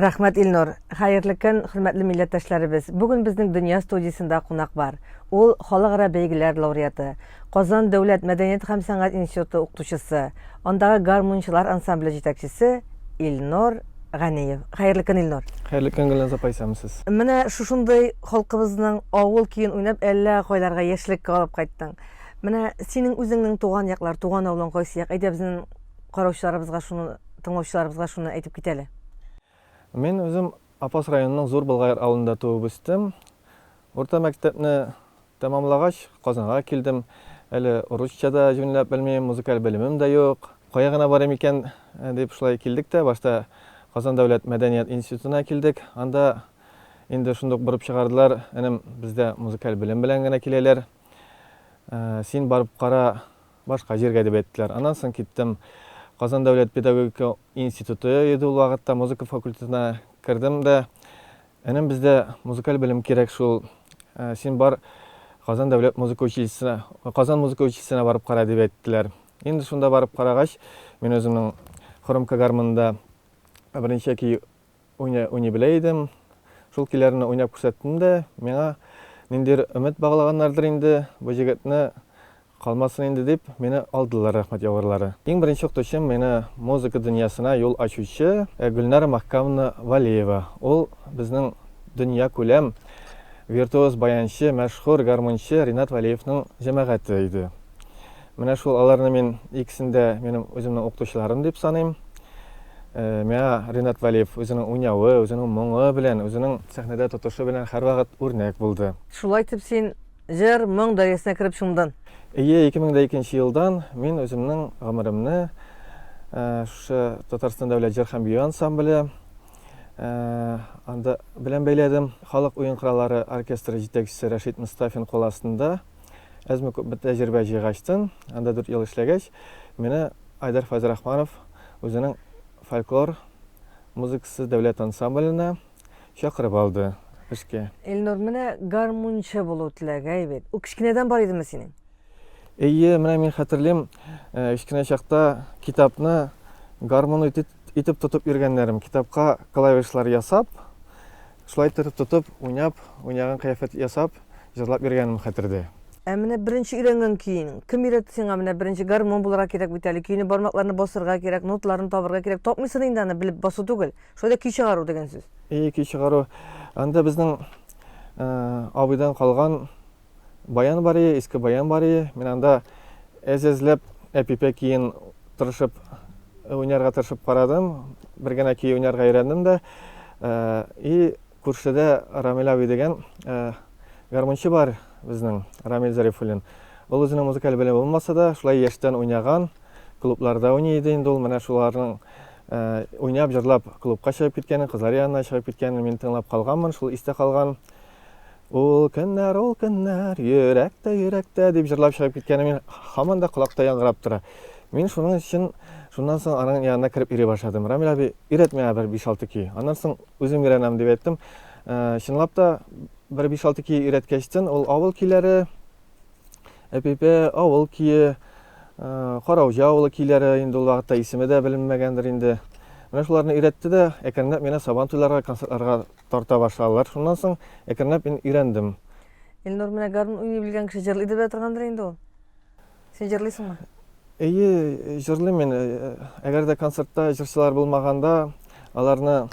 Рәхмәт, Илнур. Хәерле көн, хөрмәтле милләттәшләребез. Бүген безнең Дөнья студиясендә кунак бар. Ул халыкара бәйгеләр лауреаты, Казан дәүләт мәдәният һәм сәнгать институты укытучысы, андагы гармунчылар ансамбле җитәкчесе Илнур Ганиев. Хәерле көн, Илнур. Хәерле көн, Гөлназ апа, исәнмесез. Менә шушындый халкыбызның авыл көен уйнап әллә кайларга яшьлеккә алып кайттың. Менә синең үзеңнең туган яклар, туган авылың кайсы як? Әйдә безнең караучыларыбызга шуны, тыңлаучыларыбызга шуны әйтеп кит әле. Мин үзем Апас районының Зур Болгар авылында туып үстем. Урта мәктәпне тәмамлагач, Казанга килдем. Әле русча да җүнләп белмим, музыкаль белемем дә юк. Кая гына барыйм икән, дип шулай килдек тә, башта Казан дәүләт мәдәният институтына килдек. Анда инде шундук борып чыгардылар, энем, бездә музыкаль белем белән генә киләләр. Син барып кара башка җиргә, дип әйттеләр. Аннан соң киттем Казан дәүләт педагогика институты иде ул вакытта, музыка факультетына кердем дә, энем, бездә музыкаль белем кирәк шул, син бар Казан дәүләт музыка училищесына, Казан музыка училищесына барып кара, дип әйттеләр. Инде шунда барып карагач, мин үземнең хромка гармунында берничә көй уйный белә идем. Шул көйләрне уйнап күрсәттем дә, миңа ниндидер өмет баглаганнардыр инде, бу җегетне калмасын инде дип, мине алдылар, рәхмәт яугырлары. Иң беренче укытучым мине музыка дөньясына юл ачучы Гөлнара Махкамовна Валеева. Ул безнең дөньякүләм виртуоз баянчы, мәшһүр гармунчы Ринат Валеевның җәмәгате иде. Менә шул аларны мин икесен дә минем үземнең укытучыларым дип саныйм. Миңа Ринат Вәлиев үзенең уйнавы, үзенең моңы белән, үзенең сәхнәдә тотышы белән һәрвакыт үрнәк булды. Шулай итеп син җыр, моң дәрьясына кереп чумдың. Әйе, 2002 елдан мин үземнең гомеремне шушы Татарстан дәүләт җыр һәм бию ансамбле анда белән бәйләдем. Халык уен кораллары оркестры җитәкчесе Рәшит Мостафин кул астында әзме-күпме тәҗрибә җыйгачтын, анда 4 ел эшләгәч, мине Айдар Фәйзрахманов үзенең фольклор музыкасы дәүләт ансамбленә чакырып алды эшкә. Илнур, менә гармунчы булу теләге, әй бит. Ул кечкенәдән бар идеме синең? Әйе, менә мин хәтерлим, кечкенә чакта китапны гармун итеп тотып йөргәннәрем. Китапка клавишлар ясап, шулай итеп тотып, уйнап, уйнаган кыяфәт ясап, җырлап йөргәнем хәтердә. Ә менә беренче өйрәнгән көең, кем өйрәтте сиңа менә беренче гармун булырга кирәк бит әле, көйне бармакларны басырга кирәк, ноталарны табырга кирәк, тапмыйсың инде аны белеп басу түгел, шулай да көй чыгару дигән сүз. И, көй чыгару. Анда безнең абыйдан калган баян бар ие, иске баян бар ие. Мин анда әз-әзләп әпипә көен тырышып уйнарга тырышып карадым. Бер генә көй уйнарга өйрәндем дә. И күршедә Рамил абый дигән гармунчы бар безнең, Рамил Зарифуллин. Ул үзенең музыкаль белеме булмаса да, шулай яшьтән уйнаган, клубларда уйный иде инде ул. Менә шуларның уйнап, җырлап клубка чыгып киткәнен, кызлар янына чыгып киткәнен мин тыңлап калганмын, шул истә калган. Ул көннәр, ул көннәр, йөрәктә, йөрәктә дип җырлап чыгып киткәне мин һаман да колакта яңгырап тора. Мин шуның өчен шуннан соң аның янына кереп йөри башладым. Рамил абый, өйрәт миңа бер 5-6 көй. Аннан соң үзем өйрәнәм дип әйттем. Чынлап та бер 5-6 көй өйрәткәчтен, ул авыл көйләре, Әпипә, авыл көе, Карауҗа авылы көйләре инде ул вакытта исеме дә беленмәгәндер инде. Менә шуларны өйрәтте дә, әкренләп мине Сабан туйларга, концертларга тарта башладылар. Шуннан соң әкренләп мин өйрәндем. Илнур, менә гармун уйный белгән кеше җырлый да белә торгандыр инде ул. Син җырлыйсыңмы? Әйе, җырлыйм мин. Әгәр дә концертта җырчылар булмаганда, аларны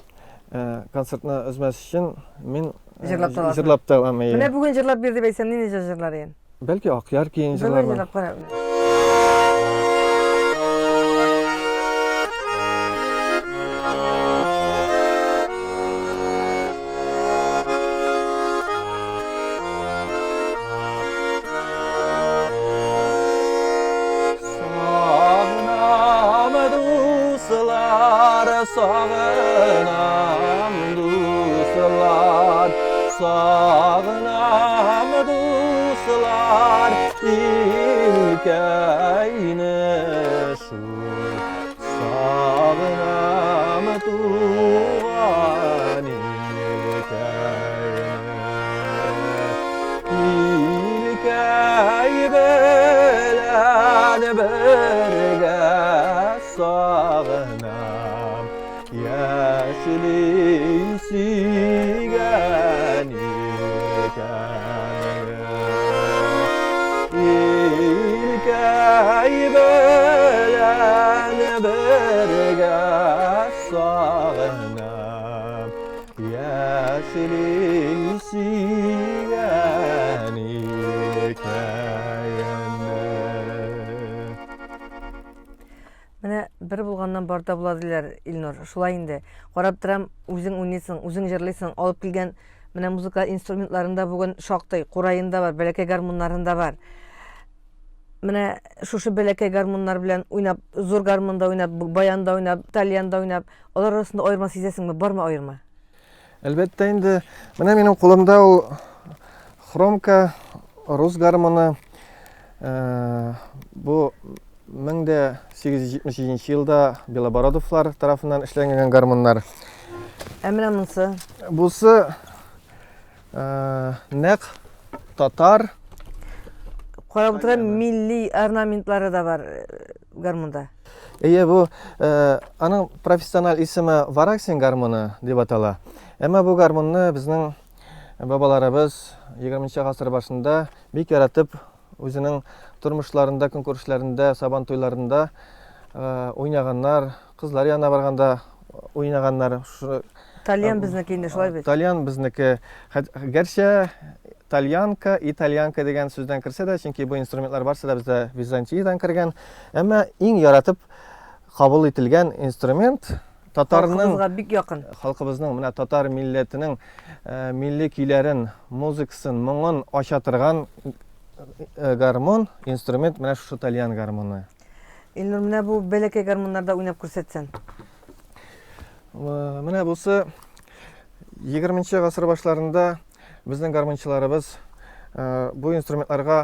концертны өзмәс өчен мин җырлап та аласың. Җырлап та алам, әйе. Менә бүген җырлап бир дип әйтсәм, нинди җыр җырлар идең? Бәлки Акъяр көен җырлармын. Давай җырлап кара. Сагынам, дуслар, сагынам, дуслар, сагынам, дуслар, илкәйне шул. Сагынам туган илкәйне. Илкәй белән бергә сагынам, яшьлегемне. бар да була диләр, Илнур. Шулай инде. Карап торам, үзең уйныйсың, үзең җырлыйсың, алып килгән менә музыка инструментларын да бүген шактый, кураен да бар, бәләкәй гармуннарын да бар. Менә шушы бәләкәй гармуннар белән уйнап, зур гармунда уйнап, баянда уйнап, тальянда уйнап, алар арасында аерма сизәсеңме? Бармы аерма? Әлбәттә инде, менә минем кулымда ул хромка, рус гармоны. Э, бу 1877 елда Белобородовлар тарафыннан эшләнгән гармоннар. Ә менә монысы? Бусы э, нәкъ татар. Карап утырам, милли орнаментлары да бар э, гармунда. Әйе, бу э, аның профессиональ исеме Вараксин гармоны дип атала. Әмма бу гармонны безнең бабаларыбыз 20 гасыр башында бик яратып үзенең тормышларында, көнкүрешләрендә, сабан туйларында э, уйнаганнар, кызлар янына барганда уйнаганнар. Шушы Тальян безнеке инде шулай бит. Тальян безнеке. Гәрчә тальянка, итальянка дигән сүздән керсә дә, чөнки бу инструментлар барсы да бездә Византиядән кергән. Әмма иң яратып кабул ителгән инструмент татарның халкыбызга бик якын. Халкыбызның менә татар милләтенең э, милли көйләрен, музыкасын, моңын ача торган э, гармон, инструмент менә шушы тальян гармоны. Илнур, менә бу бәләкәй гармуннарда уйнап күрсәтсән. Э, менә бусы 20 гасыр башларында безнең гармунчыларыбыз э, бу инструментларга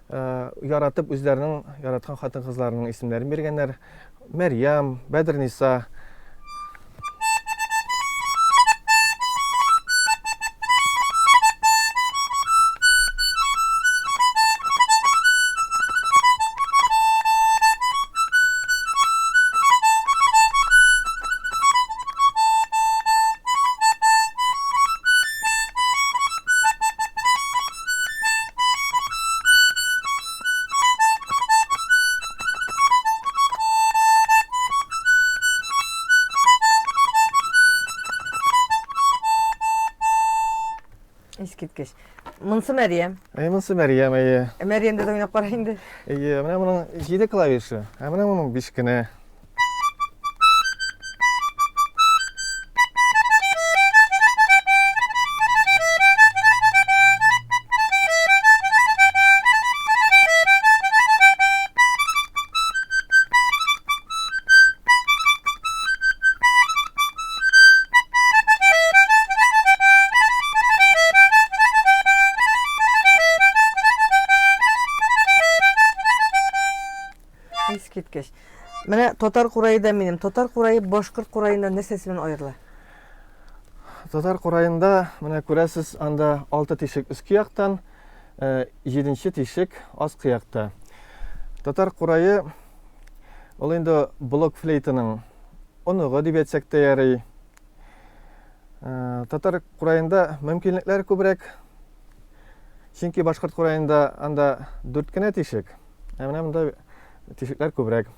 э, яратып үзләренең яраткан хатын-кызларының исемнәрен биргәннәр. Мәрьям, Бәдерниса. Искиткеч. Монысы Мәрьям. Әй, монысы Мәрьям, әйе. Ә Мәрьямдә дә уйнап кара инде. Әйе, менә моның 7 клавишы, ә менә моның 5 кенә. Искиткеч. Менә татар курае да минем. Татар курае башкорт кураеннан нәрсәсе белән аерыла? Татар кураенда, менә күрәсез, анда алты тишек өске яктан, э, җиденче тишек аскы якта. Татар курае ул инде блок флейтаның оныгы дип әйтсәк тә ярый. Э, татар кураенда мөмкинлекләр күбрәк. Чөнки башкорт кураенда анда дүрт кенә тишек. Ә менә монда тишекләр күбрәк.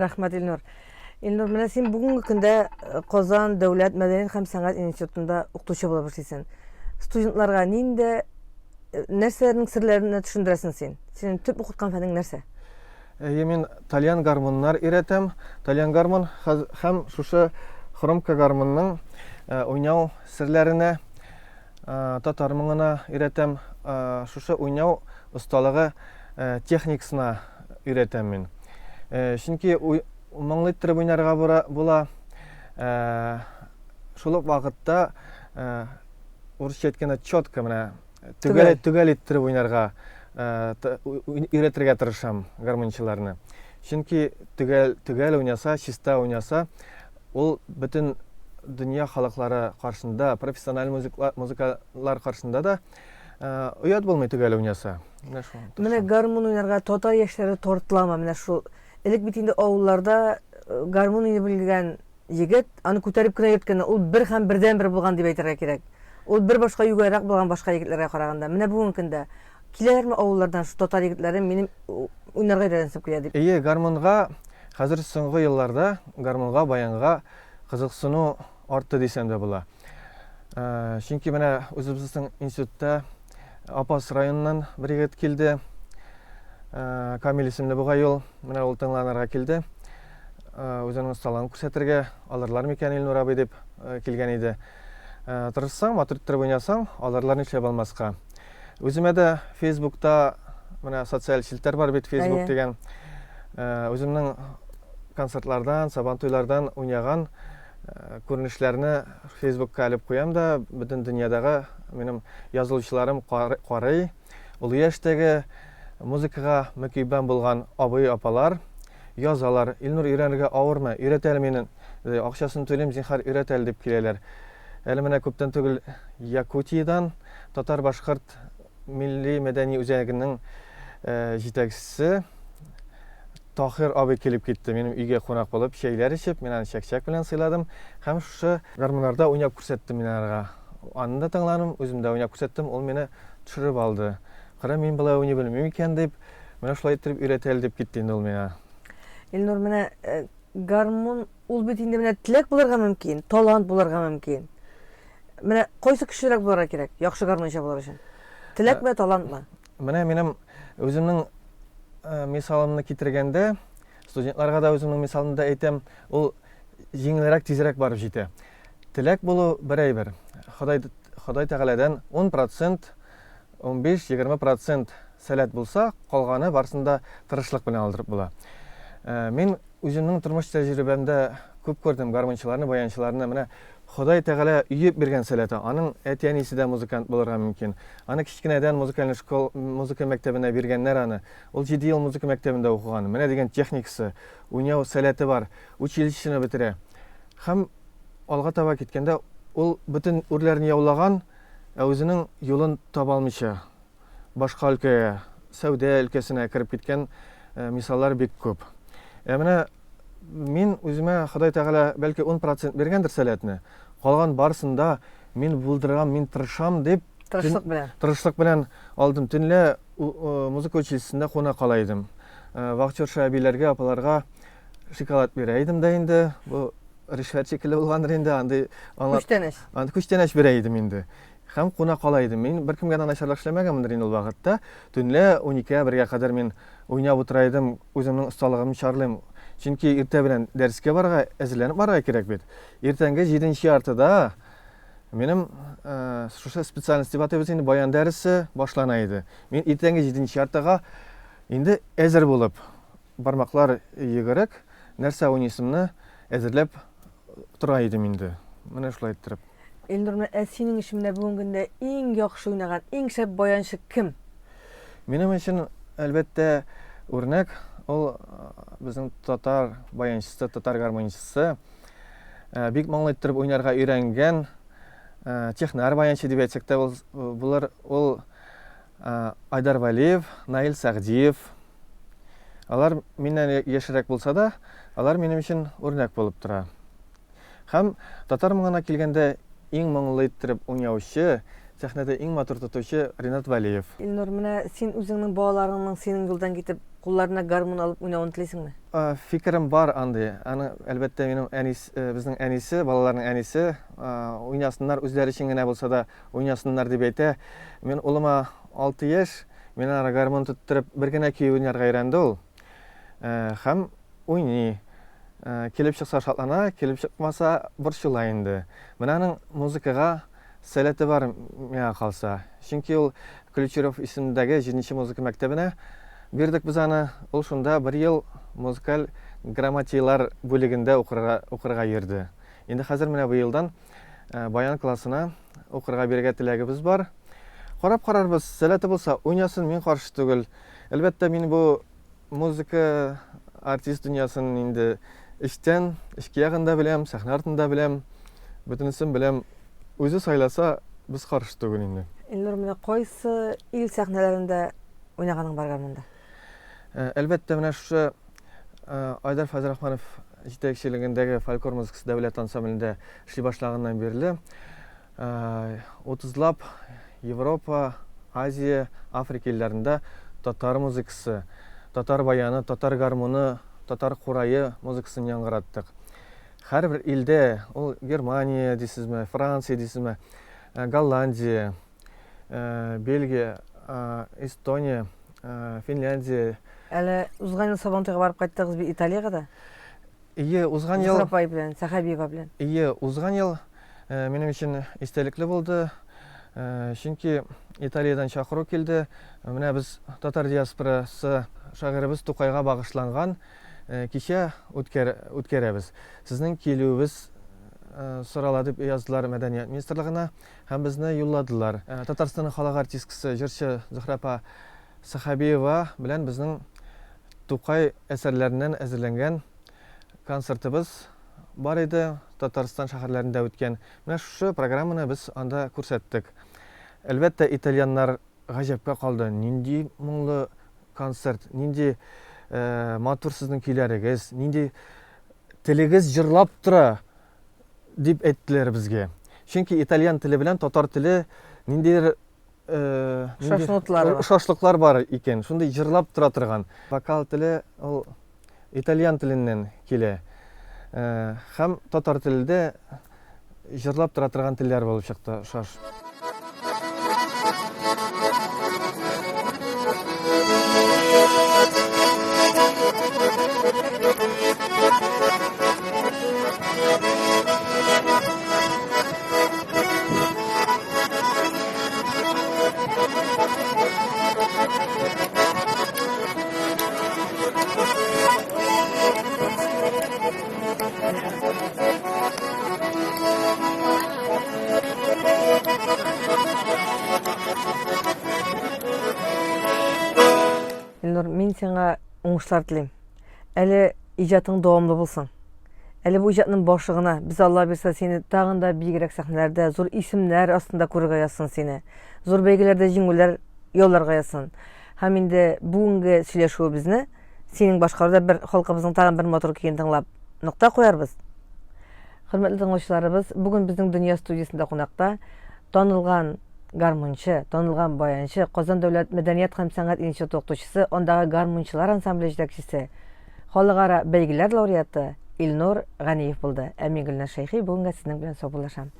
Рәхмәт, Илнур. Илнур, менә син бүгенге көндә э, Казан дәүләт мәдәният һәм сәнгать институтында укытучы булып эшлисең. Студентларга нинди э, нәрсәләрнең серләрен төшендерәсең син? Синең төп укыткан фәнең нәрсә? Әйе, мин тальян гармуннар өйрәтәм. Тальян гармун һәм шушы хромка гармунның э, уйнау серләренә, э, татар моңына өйрәтәм. Э, шушы уйнау осталыгы техникасына өйрәтәм мин. Чөнки моңлы иттереп уйнарга була. Шул ук вакытта урысча әйткәндә четко менә төгәл төгәл иттереп уйнарга өйрәтергә тырышам гармунчыларны. Чөнки төгәл төгәл уйнаса, чиста уйнаса, ул бөтен дөнья халыклары каршында, профессиональ музыкалар каршында да оят булмый төгәл уйнаса. Менә шул. Менә гармун уйнарга татар яшьләре тартыламы? Менә шул. Элек бит инде авылларда гармун уйный белгән егет, аны күтәреп кенә йөрткәннәр. Ул бер һәм бердәнбер булган дип әйтергә кирәк. Ул бер башка югарырак булган башка егетләргә караганда. Менә бүгенге көндә киләләрме авыллардан шул татар егетләре минем уйнарга өйрәнәсем килә дип? Әйе, гармунга хәзер соңгы елларда гармунга, баянга кызыксыну артты дисәм дә була. Чөнки менә үзебезнең институтта Апас районыннан бер егет килде. Камил исемле бугай ул. Менә ул тыңланырга килде. Үзенең осталыгын күрсәтергә алырлар микән Илнур абый дип килгән иде. Тырышсаң, матур иттереп уйнасаң, алырлар нишләп алмаска. Үземә дә Фейсбукта менә социаль челтәр бар бит, Фейсбук дигән. Үземнең концертлардан, сабантуйлардан уйнаган күренешләрне Фейсбукка элеп куям да, бөтен дөньядагы минем язылучыларым карый. Олы яшьтәге музыкага мөкиббән булган абый-апалар язалар. Илнур, өйрәнергә авырмы? Өйрәт әле мине. Акчасын түлим, зинһар, өйрәт әле дип киләләр. Әле менә күптән түгел Якутиядән татар-башкорт милли мәдәни үзәгенең җитәкчесе Таһир абый килеп китте, минем өйгә кунак булып, чәйләр эчеп, мин аны чәкчәк белән сыйладым һәм шушы гармуннарда уйнап күрсәттем мин аларга. Аны да тыңладым, үзем дә уйнап күрсәттем, ул мине төшереп алды. Кара, мин болай уйный белмим икән дип, менә шулай иттереп өйрәт әле дип китте инде ул миңа. Илнур, менә гармун ул бит инде менә теләк булырга мөмкин, талант булырга мөмкин. Менә кайсы көчлерәк булырга кирәк, яхшы гармунчы булыр өчен? Теләкме, талантмы? Менә минем үземнең мисалымны китергәндә, студентларга да үземнең мисалымны да әйтәм, ул җиңелрәк, тизрәк барып җитә. Теләк булу бер әйбер. Ходай, Ходай Тәгаләдән 10%, 15-20% сәләт булса, калганы барысын да тырышлык белән алдырып була. Мин үземнең тормыш тәҗрибәмдә күп күрдем гармунчыларны, баянчыларны. Менә Ходай Тәгалә өеп биргән сәләте. Аның әти-әнисе дә музыкант булырга мөмкин. Аны кечкенәдән музыкальный школ, музыка мәктәбенә биргәннәр аны. Ул 7 ел музыка мәктәбендә укыган. Менә дигән техникасы, уйнау сәләте бар. Училищены бетерә. Һәм алга таба киткәндә ул бөтен үрләрне яулаган, ә үзенең юлын таба алмыйча башка өлкәгә, сәүдә өлкәсенә кереп киткән мисаллар бик күп. Ә менә мин үземә Ходай Тәгалә бәлки 10% биргәндер сәләтне, калган барысын да мин булдырам, мин тырышам дип, тырышлык белән тырышлык белән алдым. Төнлә музыка училищесында куна кала идем. Вахтерша әбиләргә, апаларга шоколад бирә идем дә инде. Бу ришвәт шикелле булгандыр инде, андый аңлап. Күчтәнәч. Андый күчтәнәч бирә идем инде. Һәм куна кала идем. Мин беркемгә дә начарлык эшләмәгәнмендер инде ул вакытта. Төнлә уникегә, бергә кадәр мин уйнап утыра идем, үземнең осталыгымны чарлыйм. Чөнки иртә белән дәрескә барырга, әзерләнеп барырга кирәк бит. Иртәнге җиденче яртыда минем шушы специальность дип атыйбыз инде, баян дәресе башлана иде. Мин иртәнге җиденче яртыга инде әзер булып, бармаклар йөгерек, нәрсә уйныйсымны әзерләп тора идем инде. Менә шулай иттереп. Илнур, менә ә синең өчен менә бүгенге көндә иң яхшы уйнаган, иң шәп баянчы кем? Минем өчен, әлбәттә, үрнәк ул безнең татар баянчысы, татар гармунчысы, бик моңлы иттереп уйнарга өйрәнгән технарь баянчы дип әйтсәк тә булыр, ул Айдар Вәлиев, Наил Сәгъдиев. Алар миннән яшьрәк булса да, алар минем өчен үрнәк булып тора. Һәм татар моңына килгәндә иң моңлы иттереп уйнаучы, сәхнәдә иң матур тотучы Ринат Вәлиев. Илнур, менә син үзеңнең балаларыңның синең юлдан китеп, кулларына гармун алып уйнавын телисеңме? Фикерем бар андый. Аны, әлбәттә, минем әнис, безнең әнисе, балаларның әнисе, уйнасыннар, үзләре өчен генә булса да уйнасыннар дип әйтә. Мин улыма 6 яшь, мин аңа гармун тоттырып бер генә көй уйнарга өйрәнде ул. Һәм уйный. Килеп чыкса шатлана, килеп чыкмаса борчыла инде. Менә аның музыкага сәләте бар миңа калса. Чөнки ул Ключеров исемендәге җиденче музыка мәктәбенә бирдек без аны. Ул шунда бер ел музыкаль грамотейлар бүлегендә укырга, укырга йөрде. Инде хәзер менә быелдан баян классына укырга бирергә теләгебез бар. Карап карарбыз, сәләте булса, уйнасын, мин каршы түгел. Әлбәттә, мин бу музыка артист дөньясын инде эчтән, эчке ягын да беләм, сәхнә артын да беләм, бөтенесен беләм. Үзе сайласа, без каршы түгел инде. Илнур, менә кайсы ил сәхнәләрендә уйнаганың бар гармунда? Әлбәттә, менә шушы Айдар Фәйзрахманов җитәкчелегендәге фольклор музыкасы дәүләт ансамблендә эшли башлаганнан бирле утызлап Европа, Азия, Африка илләрендә татар музыкасы, татар баяны, татар гармуны, татар курае музыкасын яңгыраттык. Һәрбер илдә, ул Германия дисезме, Франция дисезме, Голландия, Бельгия, Эстония, Финляндия. Әле узган ел Сабантуйга барып кайттыгыз бит Италиягә дә. Ие, узган ел. Зөһрә апай белән, Сәхәбиева белән. Ие, узган ел минем өчен истәлекле булды. Чөнки Италиядән чакыру килде. Менә без татар диаспорасы шагыйребез Тукайга багышланган кичә үткәрәбез. Сезнең килүегез сорала дип яздылар мәдәният министрлыгына. Һәм безне юлладылар. Татарстанның халык артисткасы, җырчы Зөһрә апа Сәхәбиева белән безнең Тукай әсәрләреннән әзерләнгән концертыбыз бар иде, Татарстан шәһәрләрендә үткән. Менә шушы программаны без анда күрсәттек. Әлбәттә, итальяннар гаҗәпкә калды. Нинди моңлы концерт, нинди матур сезнең көйләрегез, нинди телегез җырлап тора. дип әйттеләр безгә. Чөнки итальян теле белән татар теле ниндидер ошашлыклар бар. Ошашлыклар бар икән. Шундый җырлап тора торган. Вокал теле ул итальян теленнән килә. Һәм татар телендә җырлап тора торган телләр булып чыкты ошаш. Илнур, мин сиңа уңышлар телим. Әле иҗатың дәвамлы булсын. Әле бу иҗатның башы гына. Без Алла бирсә сине тагын да биегрәк сәхнәләрдә, зур исемнәр астында күрергә язсын сине. Зур бәйгеләрдә җиңүләр яуларга язсын. Һәм инде бүгенге сөйләшүебезне синең башкаруда бер халкыбызның тагын бер матур көен тыңлап нокта куярбыз. Хөрмәтле тыңлаучыларыбыз, бүген безнең Дөнья студиясендә кунакта танылган гармунчы, танылган баянчы, Казан дәүләт мәдәният һәм сәнгать институты укытучысы, андагы гармунчылар ансамбле җитәкчесе, халыкара бәйгеләр лауреаты Илнур Ганиев булды. Ә мин Гөлназ Шәйхи бүгенгә сезнең белән саубуллашам.